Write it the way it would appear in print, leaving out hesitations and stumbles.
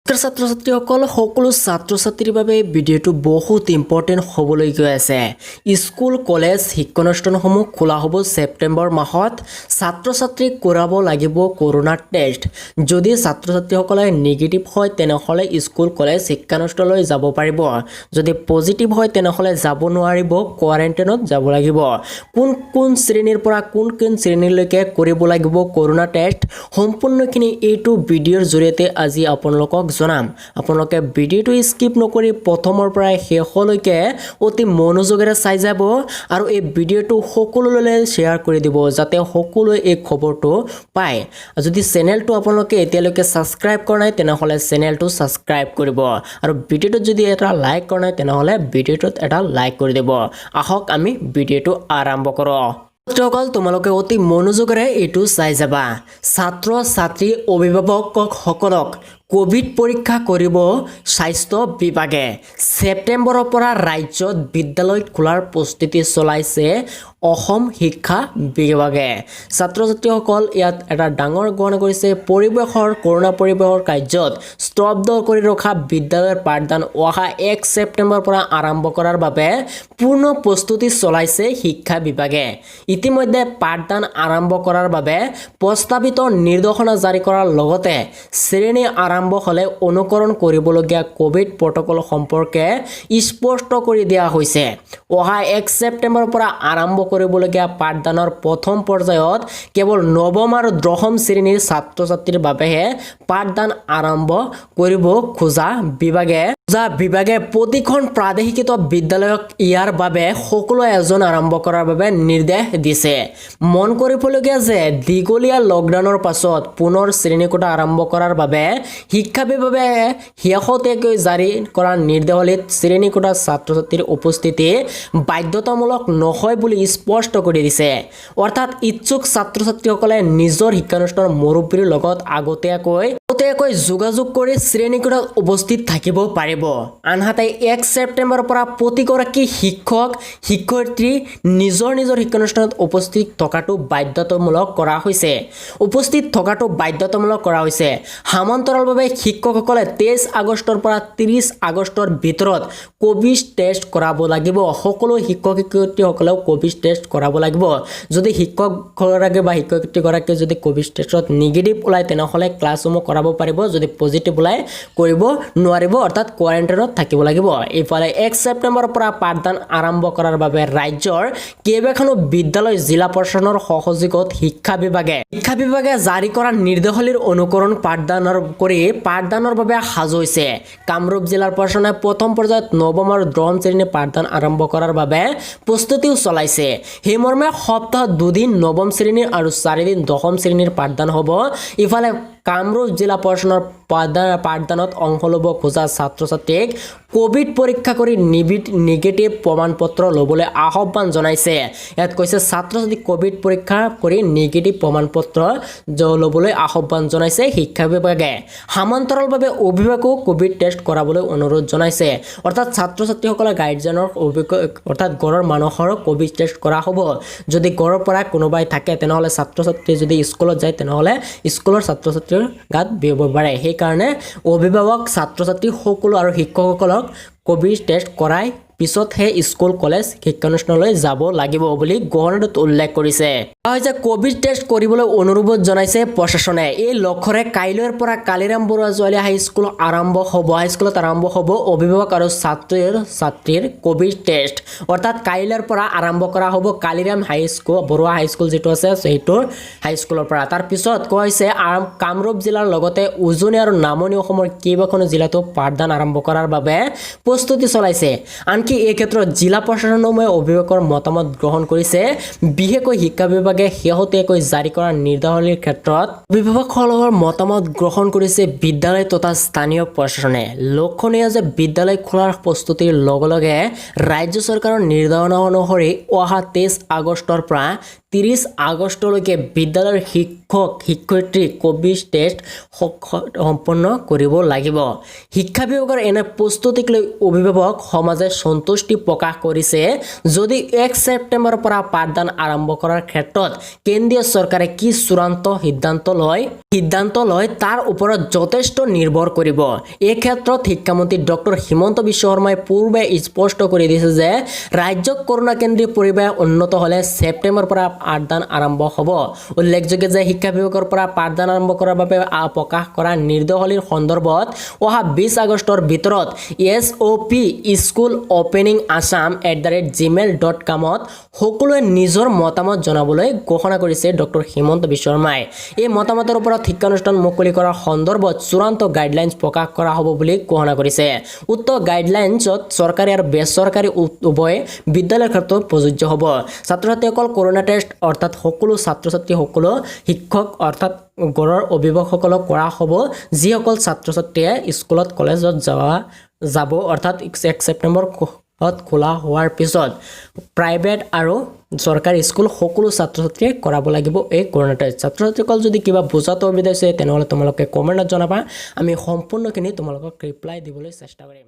ছাত্ৰ ছাত্ৰীসকল, সকলো ছাত্ৰ ছাত্ৰীৰ বাবে ভিডিঅ'টো বহুত ইম্পৰ্টেণ্ট হ'বলৈ গৈ আছে। স্কুল, কলেজ, শিক্ষানুষ্ঠানসমূহ খোলা হ'ব ছেপ্টেম্বৰ মাহত। ছাত্ৰ ছাত্ৰীক কৰাব লাগিব কৰোণা টেষ্ট। যদি ছাত্ৰ ছাত্ৰীসকলে নিগেটিভ হয়, তেনেহ'লে স্কুল, কলেজ, শিক্ষানুষ্ঠানলৈ যাব পাৰিব। যদি পজিটিভ হয়, তেনেহ'লে যাব নোৱাৰিব, কোৱাৰেণ্টাইনত যাব লাগিব। কোন কোন শ্ৰেণীৰ পৰা কোন কোন শ্ৰেণীলৈকে কৰিব লাগিব কৰোণা টেষ্ট, সম্পূৰ্ণখিনি এইটো ভিডিঅ'ৰ জৰিয়তে আজি আপোনালোকক জনাম। আপোনালোকে ভিডিঅ'টো স্কিপ নকৰি প্ৰথমৰ পৰাই শেষলৈকে অতি মনোযোগেৰে চাই যাব আৰু এই ভিডিঅ'টো সকলোলৈ শ্বেয়াৰ কৰি দিব, যাতে সকলোৱে এই খবৰটো পায়। যদি চেনেলটো আপোনালোকে এতিয়ালৈকে ছাবস্ক্ৰাইব কৰা নাই, তেনেহ'লে চেনেলটো ছাবস্ক্ৰাইব কৰিব আৰু ভিডিঅ'টোত যদি এটা লাইক কৰা নাই, তেনেহ'লে ভিডিঅ'টোত এটা লাইক কৰি দিব। আহক, আমি ভিডিঅ'টো আৰম্ভ কৰোঁ। ছাত্ৰসকল, তোমালোকে অতি মনোযোগেৰে এইটো চাই যাবা। ছাত্ৰ ছাত্ৰী, অভিভাৱকসকলক ক'ভিড পৰীক্ষা কৰিব স্বাস্থ্য বিভাগে। ছেপ্টেম্বৰৰ পৰা ৰাজ্যত বিদ্যালয় খোলাৰ প্ৰস্তুতি চলাইছে অসম শিক্ষা বিভাগে। ছাত্ৰ ছাত্ৰীসকল, ইয়াত এটা ডাঙৰ ঘোষণা কৰিছে। পৰিৱেশৰ কৰোণা পৰিৱেশৰ কাৰ্যত স্তব্ধ কৰি ৰখা বিদ্যালয়ৰ পাঠদান অহা 1 ছেপ্টেম্বৰৰ পৰা আৰম্ভ কৰাৰ বাবে পূৰ্ণ প্ৰস্তুতি চলাইছে শিক্ষা বিভাগে। ইতিমধ্যে পাঠদান আৰম্ভ কৰাৰ বাবে প্ৰস্তাৱিত নিৰ্দেশনা জাৰি কৰাৰ লগতে শ্ৰেণী আৰম্ভ হ'লে অনুসৰণ কৰিবলগীয়া ক'ভিড প্ৰট'কল সম্পৰ্কে স্পষ্ট কৰি দিয়া হৈছে। অহা 1 ছেপ্টেম্বৰৰ পৰা আৰম্ভ কৰিবলগীয়া পাঠদানৰ প্ৰথম পৰ্যায়ত কেৱল নৱম আৰু দশম শ্ৰেণীৰ ছাত্ৰ ছাত্ৰীৰ বাবেহে পাঠদান আৰম্ভ কৰিব খোজা বিভাগে প্ৰতিখন প্ৰাদেশিকৃত বিদ্যালয়ক ইয়াৰ বাবে সকলো আয়োজন আৰম্ভ কৰাৰ বাবে নিৰ্দেশ দিছে। মন কৰিবলগীয়া যে দীঘলীয়া লকডাউনৰ পাছত পুনৰ শ্ৰেণীকোঠা আৰম্ভ কৰাৰ বাবে শিক্ষা বিভাগে শেহতীয়াকৈ জাৰি কৰা নিৰ্দেশাৱলীত শ্ৰেণীকোঠাত ছাত্ৰ ছাত্ৰীৰ উপস্থিতি বাধ্যতামূলক নহয় বুলি স্পষ্ট কৰি দিছে। অৰ্থাৎ ইচ্ছুক ছাত্ৰ ছাত্ৰীসকলে নিজৰ শিক্ষানুষ্ঠানৰ মুৰব্বীৰ লগত আগতীয়াকৈ আগতীয়াকৈ যোগাযোগ কৰি শ্ৰেণীকোঠাত উপস্থিত থাকিব পাৰিব। আনহাতে 1 ছেপ্টেম্বৰৰ পৰা প্ৰতিগৰাকী শিক্ষক শিক্ষয়িত্ৰী নিজৰ নিজৰ শিক্ষানুষ্ঠানত উপস্থিত থকাটো বাধ্যতামূলক কৰা হৈছে। উপস্থিত থকাটো বাধ্যতামূলক কৰা হৈছে। সমান্তৰালভাৱে শিক্ষকসকলে 23 আগষ্টৰ পৰা 30 আগষ্টৰ ভিতৰত ক'ভিড টেষ্ট কৰাব লাগিব। সকলো শিক্ষক শিক্ষয়িত্ৰীসকলেও ক'ভিড টেষ্ট কৰাব লাগিব। যদি শিক্ষকগৰাকী বা শিক্ষয়িত্ৰীগৰাকীয়ে যদি ক'ভিড টেষ্টত নিগেটিভ ওলায়, তেনেহ'লে ক্লাছসমূহ কৰাব পাৰিব। যদি পজিটিভ ওলায়, কৰিব নোৱাৰিব, অৰ্থাৎ কোৱাৰেণ্টাইনত থাকিব লাগিব। ইফালে 1 ছেপ্টেম্বৰৰ পৰা পাঠদান আৰম্ভ কৰাৰ বাবে ৰাজ্যৰ কেইবাখনো বিদ্যালয় জিলা প্ৰশাসনৰ সহযোগত শিক্ষা বিভাগে জাৰি কৰা নিৰ্দেশাৱলীৰ অনুসৰণ পাঠদানৰ কৰি পাঠদানৰ বাবে সাজু হৈছে। কামৰূপ জিলাৰ প্ৰশাসনে প্ৰথম পৰ্যায়ত নৱম আৰু দশম শ্ৰেণীৰ পাঠদান আৰম্ভ কৰাৰ বাবে প্ৰস্তুতিও চলাইছে। সেই মৰ্মে সপ্তাহত দুদিন নৱম শ্ৰেণীৰ আৰু চাৰিদিন দশম শ্ৰেণীৰ পাঠদান হ'ব। ইফালে কামৰূপ জিলা প্ৰশাসনৰ পাঠদানত অংশ ল'ব খোজা ছাত্ৰ ছাত্ৰীক ক'ভিড পৰীক্ষা কৰি নিগেটিভ প্ৰমাণপত্ৰ ল'বলৈ আহ্বান জনাইছে। ইয়াত কৈছে, ছাত্ৰ ছাত্ৰীক ক'ভিড পৰীক্ষা কৰি নিগেটিভ প্ৰমাণপত্ৰ ল'বলৈ আহ্বান জনাইছে শিক্ষা বিভাগে। সমান্তৰালভাৱে অভিভাৱকো ক'ভিড টেষ্ট কৰাবলৈ অনুৰোধ জনাইছে। অৰ্থাৎ ছাত্ৰ ছাত্ৰীসকলে গাৰ্জেনৰ অভিজ্ঞ, অৰ্থাৎ ঘৰৰ মানুহৰ ক'ভিড টেষ্ট কৰা হ'ব। যদি ঘৰৰ পৰা কোনোবাই থাকে, তেনেহ'লে ছাত্ৰ ছাত্ৰী যদি স্কুলত যায়, তেনেহ'লে স্কুলৰ ছাত্ৰ ছাত্ৰীৰ গাত বিয়পিব পাৰে। সেইকাৰণে অভিভাৱক, ছাত্ৰ ছাত্ৰী সকলো আৰু শিক্ষকসকলক ক'ভিড টেষ্ট কৰাই পিছতহে স্কুল, কলেজ, শিক্ষানুষ্ঠানলৈ যাব লাগিব বুলি ঘোষণাটোত উল্লেখ কৰিছে। কোৱা হৈছে, ক'ভিড টেষ্ট কৰিবলৈ অনুৰোধ জনাইছে প্ৰশাসনে। এই লক্ষ্যৰে কাইলৈৰ পৰা কালিৰাম বৰুৱা ছোৱালী হাইস্কুল আৰম্ভ হ'ব হাইস্কুলত আৰম্ভ হ'ব অভিভাৱক আৰু ছাত্ৰীৰ ক'ভিড টেষ্ট। অৰ্থাৎ কাইলৈৰ পৰা আৰম্ভ কৰা হ'ব কালিৰাম হাইস্কুল, বৰুৱা হাইস্কুল যিটো আছে, সেইটোৰ হাইস্কুলৰ পৰা। তাৰপিছত কোৱা হৈছে, কামৰূপ জিলাৰ লগতে উজনি আৰু নামনি অসমৰ কেইবাখনো জিলাতো পাঠদান আৰম্ভ কৰাৰ বাবে প্ৰস্তুতি চলাইছে। আনকি এই ক্ষেত্ৰত জিলা প্ৰশাসনেও অভিভাৱকৰ মতামত গ্ৰহণ কৰিছে। বিশেষকৈ শিক্ষা বিভাগে শেহতীয়াকৈ জাৰি কৰা নিৰ্দেশাৱলীৰ ক্ষেত্ৰত অভিভাৱকসকলৰ মতামত গ্ৰহণ কৰিছে বিদ্যালয় তথা স্থানীয় প্ৰশাসনে। লক্ষণীয় যে বিদ্যালয় খোলাৰ প্ৰস্তুতিৰ লগে লগে ৰাজ্য চৰকাৰৰ নিৰ্দেশনা অনুসৰি অহা 23 আগষ্টৰ পৰা 30 আগষ্টলৈকে বিদ্যালয়ৰ শিক্ষক শিক্ষয়িত্ৰী ক'ভিড টেষ্ট সম্পন্ন কৰিব লাগিব। শিক্ষা বিভাগৰ এনে প্ৰস্তুতিক লৈ অভিভাৱক সমাজে সন্তুষ্টি প্ৰকাশ কৰিছে। সন্তুষ্টি প্ৰকাশ কৰিছে। যদি 1 ছেপ্টেম্বৰৰ পৰা পাঠদান আৰম্ভ কৰাৰ ক্ষেত্ৰত কেন্দ্ৰীয় চৰকাৰে কি চূড়ান্ত সিদ্ধান্ত লয়, তাৰ ওপৰত যথেষ্ট নিৰ্ভৰ কৰিব। এই ক্ষেত্ৰত শিক্ষামন্ত্ৰী ডক্টৰ হিমন্ত বিশ্ব শৰ্মাই পূৰ্বে স্পষ্ট কৰি দিছে যে ৰাজ্যক কৰোণা কেন্দ্ৰিক পৰিৱেশ উন্নত হ'লে ছেপ্টেম্বৰৰ পৰা পাঠদান আৰম্ভ হ'ব। উল্লেখযোগ্য যে শিক্ষা বিভাগৰ পৰা পাঠদান আৰম্ভ কৰাৰ বাবে প্ৰকাশ কৰা নিৰ্দেশাৱলীৰ সন্দৰ্ভত অহা 20 আগষ্টৰ ভিতৰত sopischoolopeningassam@gmail.comত সকলোৱে নিজৰ মতামত জনাবলৈ ঘোষণা কৰিছে ডক্টৰ হিমন্ত বিশ্ব শৰ্মাই। এই মতামতৰ ওপৰত শিক্ষানুষ্ঠান মুকলি কৰাৰ সন্দৰ্ভত চূড়ান্ত গাইডলাইনছ প্ৰকাশ কৰা হ'ব বুলি ঘোষণা কৰিছে। উক্ত গাইডলাইনছত চৰকাৰী আৰু বেচৰকাৰী উভয় বিদ্যালয়ৰ ক্ষেত্ৰত প্ৰযোজ্য হ'ব। ছাত্ৰ ছাত্ৰীসকল কৰোণা টেষ্ট, অৰ্থাৎ সকলো ছাত্ৰ ছাত্ৰী, সকলো শিক্ষক, অৰ্থাৎ ঘৰৰ অভিভাৱকসকলক কৰা হ'ব, যিসকল ছাত্ৰ ছাত্ৰীয়ে স্কুলত, কলেজত যাব। অৰ্থাৎ 1 ছেপ্টেম্বৰত খোলা হোৱাৰ পিছত প্ৰাইভেট আৰু চৰকাৰী স্কুল সকলো ছাত্ৰ ছাত্ৰীয়ে কৰাব লাগিব এই কৰোণা টেষ্ট। ছাত্ৰ ছাত্ৰীসকল, যদি কিবা বুজাত অসুবিধা হৈছে, তেনেহ'লে তোমালোকে কমেণ্টত জনাবা। আমি সম্পূৰ্ণখিনি তোমালোকক ৰিপ্লাই দিবলৈ চেষ্টা কৰিম।